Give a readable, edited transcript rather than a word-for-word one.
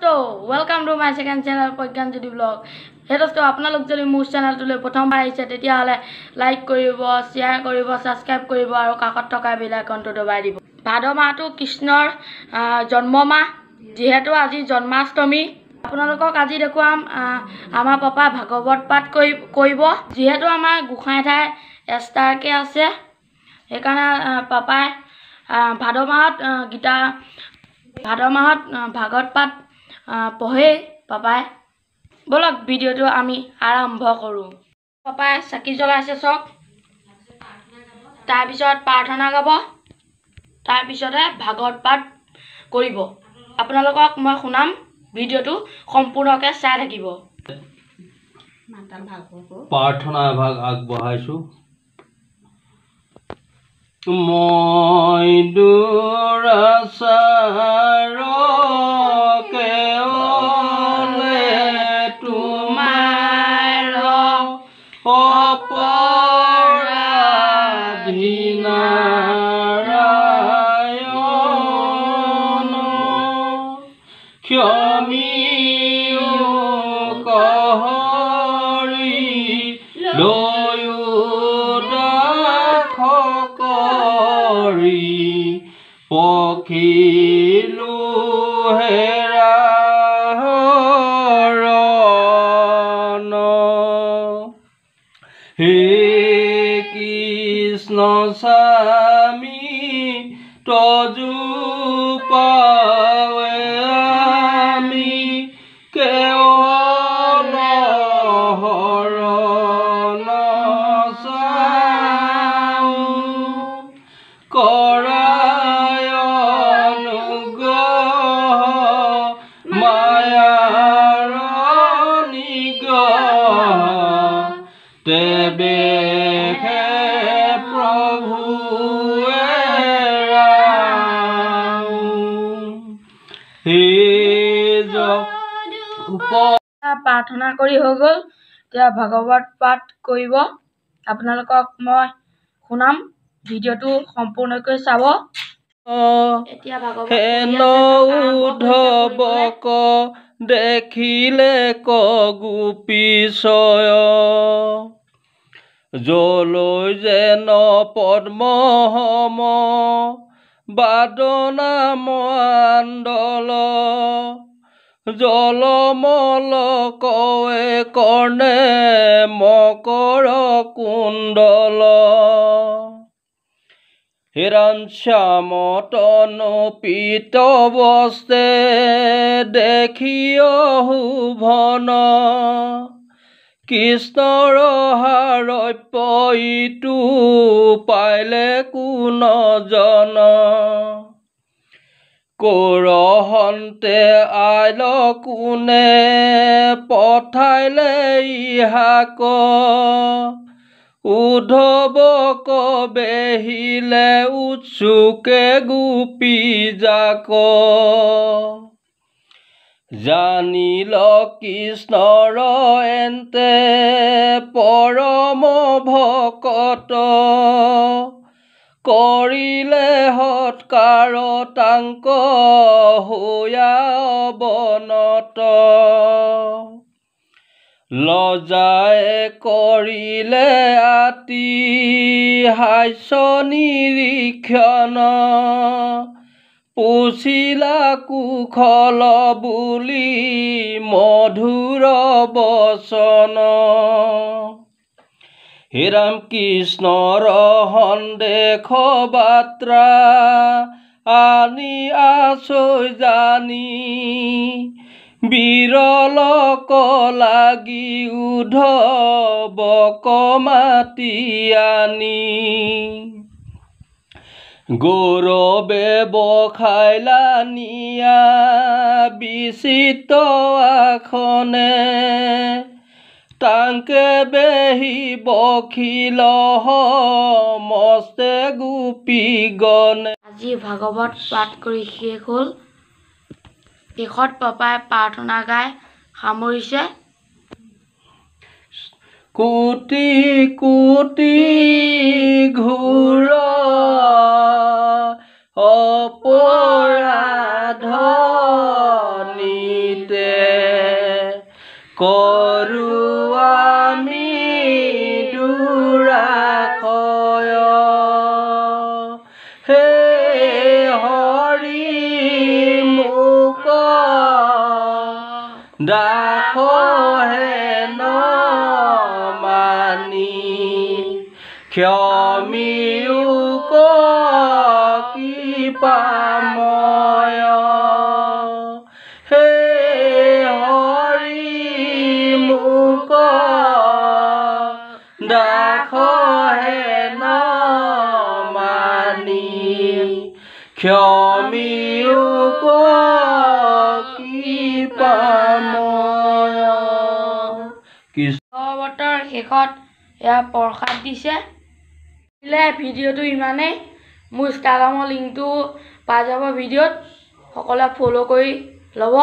দোস্ত, welcome to my second channel Pragyanjyoti blog. হে দোস্ত, আপোনালোক যদি মোৰ চেনেলটোলৈ প্ৰথমবাৰ আহিছে, তেতিয়াহ'লে লাইক কৰিব, শ্বেয়াৰ কৰিব, ছাবস্ক্ৰাইব কৰিব আৰু কাষত থকা বেল আইকনটো দবাই দিব। ভাদ মাহটো কৃষ্ণৰ জন্ম মাহ, যিহেতু আজি জন্মাষ্টমী। আপোনালোকক আজি দেখুৱাম আমাৰ পাপা ভাগৱত পাঠ কৰিব। যিহেতু আমাৰ গোঁসাই ঠাই এক্সট্ৰাকৈ আছে, সেইকাৰণে পাপাই ভাদ মাহত গীতা, ভাদ মাহত ভাগৱত পাঠ পঢ়েই পাপাই। ব'লক, ভিডিঅ'টো আমি আৰম্ভ কৰোঁ। পাপাই চাকি জ্বলাইছে চাওক, তাৰপিছত প্ৰাৰ্থনা গাব, তাৰপিছতে ভাগৱত পাঠ কৰিব। আপোনালোকক মই শুনাম, ভিডিঅ'টো সম্পূৰ্ণকৈ চাই থাকিব। প্ৰাৰ্থনা এভাগ আগবঢ়াইছোঁ। মই দুৰাচাৰ কেৱলে তোমাৰ অপৰাধী নাৰায়ণ, ক্ষমিও কহৰি লয়ো দাস কৰি পখিলো হেৰা হৰণ। হে কৃষ্ণ স্বামী, তজু পাৱে আমি কেৱল হৰণ চাওঁ, কৰায় অনুগ্ৰহ মায়াৰ নিগ্ৰহ, তেবেহে প্ৰভু ৰাম। হে উপ প্ৰাৰ্থনা কৰি হৈ গ'ল, এতিয়া ভাগৱত পাঠ কৰিব। আপোনালোকক মই শুনাম, ভিডিঅ'টো সম্পূৰ্ণকৈ চাব। এতিয়া ভাগৱত হেন পঢ়ি আছে, আৰম্ভ কৰিছে পঢ়িবলৈ। উদ্ধৱক দেখিলে ক গোপীচয়, জলৈ যেন পদ্ম সম বাদনাম আন্দোল, জলমল কৱে কৰ্ণে মকৰ কুণ্ডল। হিৰণ শ্যাম তনু পীত বস্তে দেখিয় শোভন, কৃষ্ণৰ হাৰপ্য ইটো পাইলে কোন জন। কৰহন্তে আইল কোনে পঠাইলে ইহাক, উদ্ধৱক বেহিলে উৎসুকে গোপী যাক। জানিল কৃষ্ণৰ এন্তে পৰম ভকত, কৰিলে সৎকাৰ তাঙ্ক হৈয়া অৱনত। লজাই কৰিলে আতি হাস্য নিৰীক্ষণ, পুছিলা কুশল বুলি মধুৰ বচন। হে ৰাম কৃষ্ণৰ সন্দেশ বাৰ্তা আনি আছৈ জানি, বিৰলক লাগি উদ্ধৱক মাতি আনি। গৌৰৱে বখাইলা নিয়া বিচিত্ৰ আসনে, তাঙ্কে বেহি বখিল সমস্তে গোপীগণে। আজি ভাগৱত পাঠ কৰি শেষ হ'ল। শেষত পাপাই প্ৰাৰ্থনা গাই সামৰিছে। কোটি কোটি ঘোৰ অপৰাধ নিত কৰো আমি দুৰাশয়। হে হৰি মোক দাস হেন মানি, ক্ষমিয়োক কৃপাময়। হে হৰি মোক দাস হেন মানি, ক্ষমিয়োক কৃপাময়। কৃষ্ণ। ভাগৱতৰ শেষত এয়া প্ৰসাদ দিছে। দিলে ভিডিঅ'টো ইমানেই। মোৰ ইনষ্টাগ্ৰামৰ লিংকটো পাই যাব ভিডিঅ'ত, সকলোৱে ফ'ল' কৰি ল'ব।